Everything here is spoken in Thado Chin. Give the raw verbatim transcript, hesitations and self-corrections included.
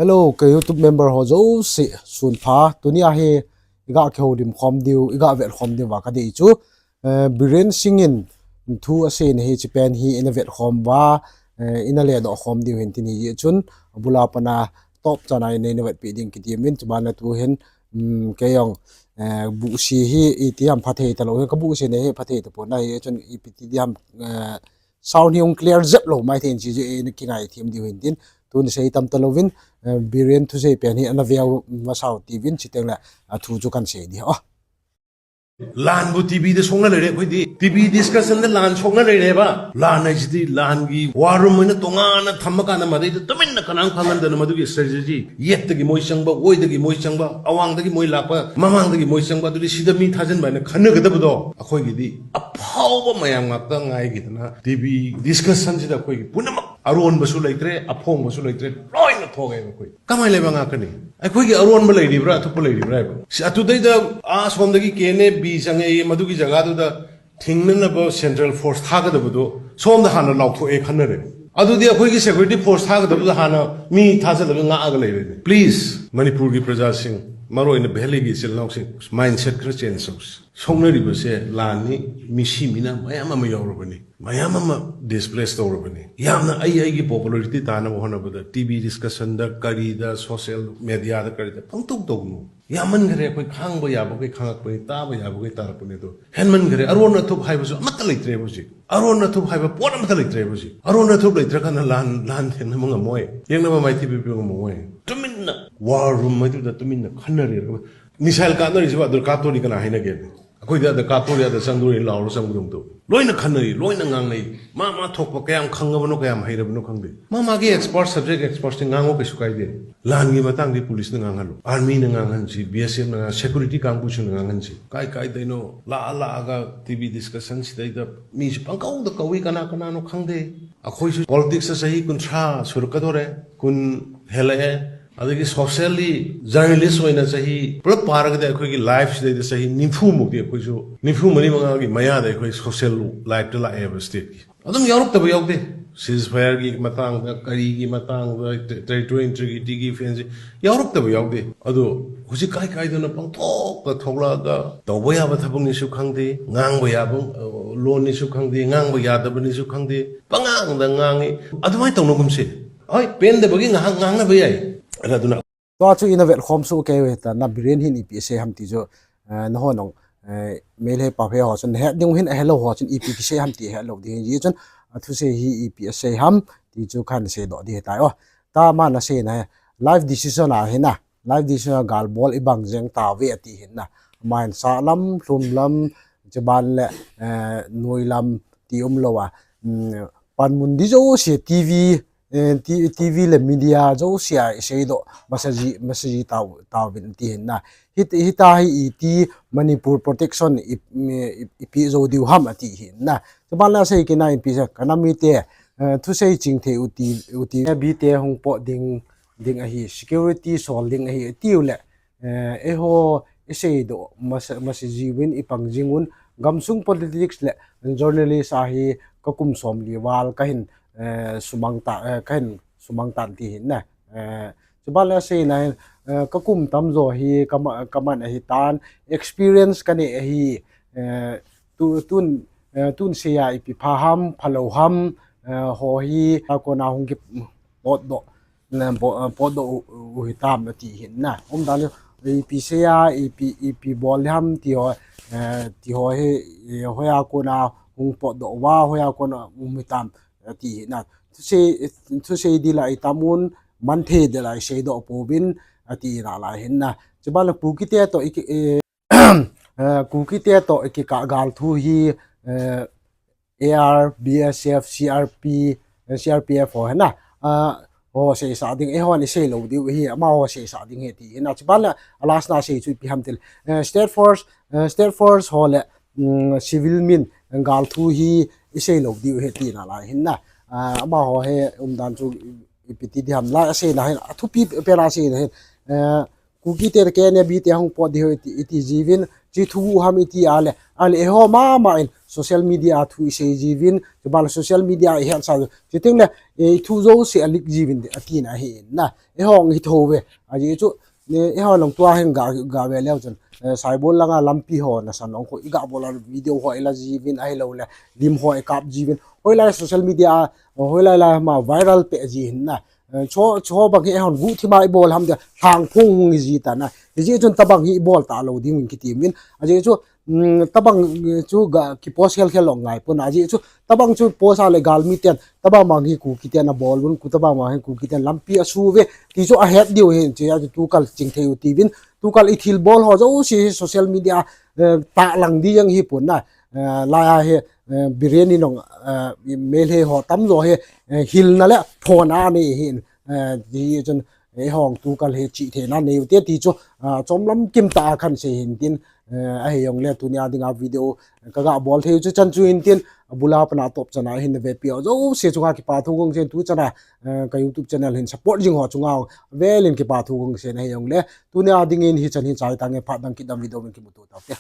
Hello, ka YouTube member ho jouse, sun pha. Tuni a hi iga kihoulim khom diu, iga vet khom diu va kadei chu, eh, Biren Singh in thu asei na hi, hiche pen hi ina vet khom va, eh, ina ledoh khom diu hin tin, hijeh chun abul a pat a top chan a ina, ina vetpi ding kiti min, chuban le tu hin, um, kei jong, eh, buhse hi iti ham phathei talou hin, ka buhse na hi phathei tapon ahi, chun ipi ti di ham, eh, sound hi hung clear jep lou mai thei in, hiche chu ina kingai them diu hin tin, tuni sei tam talou vin, eh, Biren thusei pen hi ana veu masau ti vin, chuteng le athu chu kan sei di. Oh. ꯂꯥꯟꯕꯨ ꯇꯤ ꯚꯤꯗ ꯁꯣꯛꯅ ꯂꯩꯔꯦ ꯑꯩꯈꯣꯏꯗꯤ꯫ T V discussion ꯗ ꯂꯥꯟ ꯁꯣꯛꯅ ꯂꯩꯔꯦꯕ꯫ ꯂꯥꯟ ꯍꯥꯏꯁꯤꯗꯤ ꯂꯥꯟꯒꯤ war room ꯑꯣꯏꯅ ꯇꯣꯉꯥꯟꯅ ꯊꯝꯃꯀꯥꯟꯗ ꯃꯗꯩꯗ ꯇꯨꯃꯤꯟꯅ ꯀꯅꯥꯝ ꯈꯪꯍꯟꯗꯅ ꯃꯗꯨꯒꯤ strategy, ꯌꯦꯠꯇꯒꯤ ꯃꯣꯏ ꯆꯪꯕ, ꯑꯣꯏꯗꯒꯤ ꯃꯣꯏ ꯆꯪꯕ, ꯑꯋꯥꯡꯗꯒꯤ ꯃꯣꯏ ꯂꯥꯛꯄ, ꯃꯃꯥꯡꯗꯒꯤ ꯃꯣꯏ ꯆꯪꯕ, ꯑꯗꯨꯗꯤ ꯁꯤꯗ ꯃꯤ ꯊꯥꯖꯤꯟꯕ ꯍꯥꯏꯅ ꯈꯟꯅꯒꯗꯕꯗꯣ꯫ ꯑꯩꯈꯣꯏꯒꯤꯗꯤ ꯑꯐꯥꯎꯕ ꯃꯌꯥꯝ ꯉꯥꯛꯇ ꯉꯥꯏꯒꯤꯗꯅ ꯇꯤ ꯚꯤ discussion ꯁꯤꯗ ꯑꯩꯈꯣꯏꯒꯤ ꯄꯨꯝꯅꯃꯛ ꯑꯔꯣꯟꯕꯁꯨ ꯂꯩꯇ꯭ꯔꯦ, ꯑꯐꯣꯡꯕꯁꯨ ꯂꯩꯇ꯭ꯔꯦ, ꯂꯣꯏꯅ ꯊꯣꯛꯑꯦꯕ ꯑꯩꯈꯣꯏ꯫ ꯀꯃꯥꯏꯅ ꯂꯩꯕ ꯉꯥꯛꯀꯅꯤ? ꯑꯩꯈꯣꯏꯒꯤ ꯑꯔꯣꯟꯕ ꯂꯩꯔꯤꯕ꯭ꯔꯥ, ꯑꯊꯨꯞꯄ ꯂꯩꯔꯤꯕ꯭ꯔꯥ ꯍꯥꯏꯕ? ꯁꯤ ꯑꯗꯨꯗꯩꯗ ꯑꯥ ꯁꯣꯝꯗꯒꯤ ꯀꯦ ꯑꯦꯟ ꯑꯦ ꯕꯤ ꯆꯪꯉꯛꯏ, ꯃꯗꯨꯒꯤ ꯖꯒꯥꯗꯨꯗ ꯊꯤꯡꯅꯅꯕ central force ꯊꯥꯒꯗꯕꯗꯣ ꯁꯣꯝꯗ ꯍꯥꯟꯅ ꯂꯥꯎꯊꯣꯛꯑꯦ ꯈꯟꯅꯔꯦ꯫ ꯑꯗꯨꯗꯤ ꯑꯩꯈꯣꯏꯒꯤ security force ꯊꯥꯒꯗꯕꯗꯨꯗ ꯍꯥꯟꯅ ꯃꯤ ꯊꯥꯖꯤꯜꯂꯒ ꯉꯥꯛꯑꯒ ꯂꯩꯔꯦꯅꯦ꯫ Please, ꯃꯅꯤꯄꯨꯔꯒꯤ ꯄ꯭ꯔꯖꯥꯁꯤꯡ, ꯃꯔꯨꯑꯣꯏꯅ ꯚꯦꯂꯤꯒꯤ ꯏꯆꯤꯜ ꯏꯅꯥꯎꯁꯤꯡ, mindset ꯈꯔ change ꯇꯧꯁꯤ꯫ ꯁꯣꯛꯅꯔꯤꯕꯁꯦ ꯂꯥꯟꯅꯤ, ꯃꯤꯁꯤ ꯃꯤꯅꯥ ꯃꯌꯥꯝ ꯑꯃ ꯌꯥꯎꯔꯕꯅꯤ, ꯃꯌꯥꯝ ꯑꯃ displace ꯇꯧꯔꯕꯅꯤ꯫ ꯌꯥꯝꯅ ꯑꯩ ꯑꯩꯒꯤ popularity ꯇꯥꯅꯕ ꯍꯣꯠꯅꯕꯗ ꯇꯤ ꯚꯤ discussion ꯗ, ꯀꯔꯤꯗ, social media ꯗ, ꯀꯔꯤꯗ ꯄꯪꯇꯧ ꯇꯧꯒꯅꯨ꯫ ꯌꯥꯝꯃꯟꯈ꯭ꯔꯦ, ꯑꯩꯈꯣꯏ ꯈꯥꯡꯕ ꯌꯥꯕꯈꯩ ꯈꯥꯡꯉꯛꯄꯅꯤ, ꯇꯥꯕ ꯌꯥꯕꯈꯩ ꯇꯥꯔꯛꯄꯅꯤ꯫ ꯑꯗꯣ ꯍꯦꯟꯃꯟꯈ꯭ꯔꯦ꯫ ꯑꯔꯣꯟ ꯑꯊꯨꯞ ꯍꯥꯏꯕꯁꯨ ꯑꯃꯠꯇ ꯂꯩꯇ꯭ꯔꯦꯕ ꯍꯧꯖꯤꯛ꯫ ꯑꯔꯣꯟ ꯑꯊꯨꯞ ꯍꯥꯏꯕ ꯄꯣꯠ ꯑꯃꯠꯇ ꯂꯩꯇ꯭ꯔꯦꯕ ꯍꯧꯖꯤꯛ꯫ ꯑꯔꯣꯟ ꯑꯊꯨꯞ ꯂꯩꯇ꯭ꯔꯀꯥꯟꯗ ꯂꯥꯟ, ꯂꯥꯟ ꯊꯦꯡꯅꯕ ꯉꯝꯃꯣꯏ, ꯌꯦꯡꯅꯕ ꯃꯥꯏꯊꯤꯕ ꯄꯤꯕ ꯉꯝꯃꯣꯏ꯫ ꯇꯨꯃꯤꯟꯅ war room ꯍꯥꯏꯗꯨꯗ ꯇꯨꯃꯤꯟꯅ ꯈꯟꯅꯔꯦ꯫ Missile ꯀꯥꯞꯅꯔꯤꯁꯤꯕꯨ ꯑꯗꯨ ꯀꯥꯞꯇꯣꯔꯤ ꯀꯅꯥ ꯍꯥꯏꯅꯒꯦ? ꯑꯩꯈꯣꯏꯗꯤ ꯑꯗ ꯀꯥꯞꯇꯣꯔꯤ, ꯑꯗ ꯆꯪꯗꯣꯔꯤ ꯂꯥꯎꯔ ꯆꯪꯕꯗꯧ ꯇꯧ꯫ ꯂꯣꯏꯅ ꯈꯟꯅꯔꯤ, ꯂꯣꯏꯅ ꯉꯥꯡꯅꯩ꯫ ꯃꯥ ꯃꯥ ꯊꯣꯛꯄ ꯀꯌꯥꯝ ꯈꯪꯉꯕꯅꯣ, ꯀꯌꯥꯝ ꯍꯩꯔꯕꯅꯣ ꯈꯪꯗꯦ꯫ ꯃꯥ ꯃꯥꯒꯤ expert, subject expert ꯁꯤꯡ ꯉꯥꯡꯉꯣ, ꯀꯩꯁꯨ ꯀꯥꯏꯗꯦ꯫ ꯂꯥꯟꯒꯤ ꯃꯇꯥꯡꯗꯤ ꯄꯨꯂꯤꯁꯅ ꯉꯥꯡꯍꯜꯂꯨ, army ꯅ ꯉꯥꯡꯍꯟꯁꯤ, ꯕꯤ ꯑꯦꯁ ꯑꯦꯐ ꯅ ꯉꯥꯡ-, security ꯀꯥꯡꯕꯨꯁꯤꯡꯅ ꯉꯥꯡꯍꯟꯁꯤ꯫ ꯀꯥꯏ ꯀꯥꯏꯗꯩꯅꯣ ꯂꯥꯛꯑ ꯂꯥꯛꯑꯒ ꯇꯤ ꯚꯤ discussion ꯁꯤꯗꯩꯗ ꯃꯤꯁꯤ ꯄꯪꯀꯧꯗ ꯀꯧꯏ, ꯀꯅꯥ ꯀꯅꯥꯅꯣ ꯈꯪꯗꯦ꯫ ꯑꯩꯈꯣꯏꯁꯨ politics ꯇ ꯆꯍꯤ ꯀꯨꯟꯊ꯭ꯔꯥ ꯁꯨꯔꯛꯀꯗꯧꯔꯦ, ꯀꯨꯟ ꯍꯦꯜꯂꯛꯑꯦ꯫ ꯑꯗꯒꯤ socially journalist ꯑꯣꯏꯅ ꯆꯍꯤ ꯄꯨꯂꯞ ꯄꯥꯔꯒꯗꯤ ꯑꯩꯈꯣꯏꯒꯤ life ꯁꯤꯗꯩꯗ ꯆꯍꯤ ꯅꯤꯐꯨ ꯃꯨꯛꯇꯤ ꯑꯩꯈꯣꯏꯁꯨ, ꯅꯤꯐꯨ ꯃꯔꯤ ꯃꯉꯥꯒꯤ ꯃꯌꯥꯗ ꯑꯩꯈꯣꯏ social life ꯇ ꯂꯥꯛꯑꯦꯕ state ꯀꯤ꯫ ꯑꯗꯨꯝ ꯌꯥꯎꯔꯛꯇꯕ ꯌꯥꯎꯗꯦ꯫ Ceasefire ꯒꯤ ꯃꯇꯥꯡꯗ, ꯀꯔꯤꯒꯤ ꯃꯇꯥꯡꯗ, ꯇꯦ-, territorial integrity ꯒꯤ ꯐꯦꯟꯁꯤ ꯌꯥꯎꯔꯛꯇꯕ ꯌꯥꯎꯗꯦ꯫ ꯑꯗꯣ ꯍꯧꯖꯤꯛ ꯀꯥꯏ ꯀꯥꯏꯗꯅꯣ ꯄꯪꯊꯣꯛꯇ ꯊꯣꯛꯂꯛꯑꯒ ꯇꯧꯕ ꯌꯥꯕ ꯊꯕꯛꯅꯤꯁꯨ ꯈꯪꯗꯦ, ꯉꯥꯡꯕ ꯌꯥꯕ, ꯑ, ꯂꯣꯟꯅꯤꯁꯨ ꯈꯪꯗꯦ, ꯉꯥꯡꯕ ꯌꯥꯗꯕꯅꯤꯁꯨ ꯈꯪꯗꯦ, ꯄꯉꯥꯡꯗ ꯉꯥꯡꯉꯤ꯫ ꯑꯗꯨꯃꯥꯏꯅ ꯇꯧꯅꯒꯨꯝꯁꯦ꯫ ꯍꯣꯏ, ꯄꯦꯟꯗꯕꯒꯤ ꯉꯥꯏꯍꯥꯛ ꯉꯥꯡꯅꯕ ꯌꯥꯏ꯫ ꯑꯗꯨꯅ ꯇꯣ ꯑꯆꯨ ꯏꯅ vet ꯈꯣꯝ ꯁꯨ ꯀꯦ ꯍꯦ ꯇ ꯅ ꯕꯤꯔꯦꯟ ꯍꯤꯟ ꯏ ꯄꯤ ꯑꯦꯁ ꯑꯦ ꯍꯝ ꯇꯤ ꯖꯨ, ꯑ, ꯅ ꯍꯣ ꯅꯣꯡ, ꯑ, ꯃꯦꯜ ꯍꯦ ꯄꯥ ꯐꯦ ꯍꯣ ꯆꯨꯟ ꯍꯦ ꯗꯤꯡ ꯍꯤꯟ ꯑ ꯍꯦ ꯂꯣ ꯍꯣ ꯆꯨꯟ ꯏ ꯄꯤ ꯑꯦꯁ ꯑꯦ ꯍꯝ ꯇꯤ ꯍꯦ ꯂꯣ ꯗꯤꯡ ꯍꯤꯟ ꯖꯤ ꯆꯨꯟ ꯑ ꯊꯨ ꯁꯦ ꯍꯤ ꯏ ꯄꯤ ꯑꯦꯁ ꯑꯦ ꯍꯝ ꯇꯤ ꯖꯨ ꯈꯟ ꯁꯦ ꯗꯣ ꯗꯤ ꯍꯦ ꯇꯥꯏ ꯑꯣ꯫ ꯇ ꯃꯥ ꯅ ꯁꯦ ꯅ ꯍꯦ life decision ꯑ ꯍꯤꯟ ꯅ, life decision ꯑ ꯒꯥꯜ ꯕꯣꯜ ꯏ ꯕꯥꯡ ꯖꯦꯡ ꯇꯥ ꯋꯦ ꯑ ꯇꯤ ꯍꯤꯟ ꯅ꯫ ꯃꯥꯏꯟ ꯁꯥ ꯂꯝ, ꯂꯨꯝ ꯂꯝ, ꯆꯤꯕꯥꯟ ꯂꯦ, ꯑ, ꯅꯣꯏ ꯂꯝ ꯇꯤ ꯎꯝ ꯂꯣ ꯑ, ꯎꯝ, ꯄꯥꯟꯃꯨꯟꯗꯤ ꯖꯣꯁꯦ ꯇꯤ ꯚꯤ, ꯑꯦ, ꯇꯤ-, ꯇꯤ ꯚꯤ ꯂꯦ media ꯖꯣꯁꯦ ꯏꯁꯩꯗꯣ ꯃꯁꯥꯖꯤ, ꯃꯁꯥꯖꯤ ꯇꯥꯎ, ꯇꯥꯎꯕꯤꯟ ꯇꯤ ꯍꯤꯟꯅ꯫ ꯍꯤꯠ-, ꯍꯤꯇꯥ ꯍꯤ ꯏ ꯇꯤ ꯃꯅꯤꯄꯨꯔ protection ꯏ-, ꯏ-, ꯏꯄꯤ ꯖꯣ ꯗꯤꯎ ꯍꯝ ꯑꯇꯤ ꯍꯤꯟꯅ꯫ ꯆꯕꯥꯟ ꯂꯥ ꯁꯩ ꯀꯤꯅꯥ ꯏꯄꯤ ꯁ ꯀꯅꯥꯃꯤꯇꯦ, ꯑꯦ, ꯊꯨꯁꯩ ꯆꯤꯡꯊꯦ ꯎꯇꯤ, ꯎꯇꯤ ꯕꯤꯇꯦ ꯍꯣꯡꯄꯣꯠ ꯗꯤꯡ, ꯗꯤꯡ ꯑꯍꯤ, security ꯁꯣꯜ ꯗꯤꯡ ꯑꯍꯤ, ꯇꯤꯎ ꯂꯦ꯫ Eh, eiho isei doh, masa-, masi jiuvin ipang jingun, gamsung politics le journalist ahi kakum som li val kahin, eh, sumang ta, eh, kahin sumang tan ti hin na. Eh, chuban le asei na hin, eh, kakum tamjo hi kama-, kaman ahi tan, experience kanei ahi, eh, tu-, tun, eh, tun seia ipi pha ham, phalou ham, eh, ho hi, a kona hung ki, potdoh, na, po-, eh, potdoh u, u, u hitam na ti hin na. Umdan le, ipi seia, ipi, ipi bol ham ti ho, eh, ti ho hi, eh, hoia kona hung potdoh uva, hoia kona um hitam, eh, ti hin na. Thusei, thusei dila itam un, manthe dila isei doh pouvin, eh, ti na la hin na. Chuban le Kukite to iki, eh, eh, Kukite to iki ka gal thu hi, eh, A R, B S F, C R P, eh, C R P F ho hena, ah, ho seisa ding, eihon isei lou diu hi, amaho seisa ding hi ti hena, chuban le, a last na sei chu ipi ham til. Eh, State Force, eh, State Force ho le, mm, civil min, gal thu hi isei lou diu hi ti na la hin na. Ah, amaho hi umdan chu ipi ti di ham la, asei na hin, athupi pe la asei na hin. Eh, Kukite, K N A B te hung pot di ho iti, iti jiuvin, chi thu ham iti a le, Ahile eiho mama in social media a thu isei jiuvin, chuban le social media a ihet sa jiu. Chutengle, eh, ithu jouse a leak jiuvin atina ahi in na. Eiho hi thou ve. Ajeh chu, eh, eiho lang tua hin ga, ga ve leu chun. Eh, Saibol langa lampi ho nasan ong khu iga bol a video ho ila jiuvin ahiloule. Lim ho ikap jiuvin. Hoilai social media a, hoilai la ma viral pe ji hin na. Eh, chu, chu bang hi eihon guhthima ibol ham tia, lhangphong hung iji ta na. Hijeh chun tabang hi ibol talou ding in kiti min. Ajeh chu, um, tabang, eh, chu ga kipost khel khel lou ngai pon ajeh chu. Tabang chu post a le galmi ten, tabang bang hi Kuki ten abol un, ku tabang bang hi Kuki ten lampi asuve. Ti chu ahet diu hin che a chu tukal chingthei u tiuvin. Tukal ithilbol ho jouse social media, eh, tahlang di jeng hi pon na. Eh, laiya hi, eh, Biren in ong, eh, Meitei ho tamjo hi, eh, hilna le phona anei hin, eh, ti chun, eh, eihon tukal hi chihtheina neiu te ti chu, ah, chomlam kimtah a kahin sei hin tin, eh, ahijongle tunia dinga video kaga bol theiu chu chan chu hin tin, abula pat a atop chan a hin vepi ho jouse chunga kipa thu kong sei in tuchan a, eh, ka YouTube channel hin support jing ho chunga velin kipa thu kong sei in ahijongle, tunia dingin hichan hin chai tange phat dang kit dang video in kimuto taute.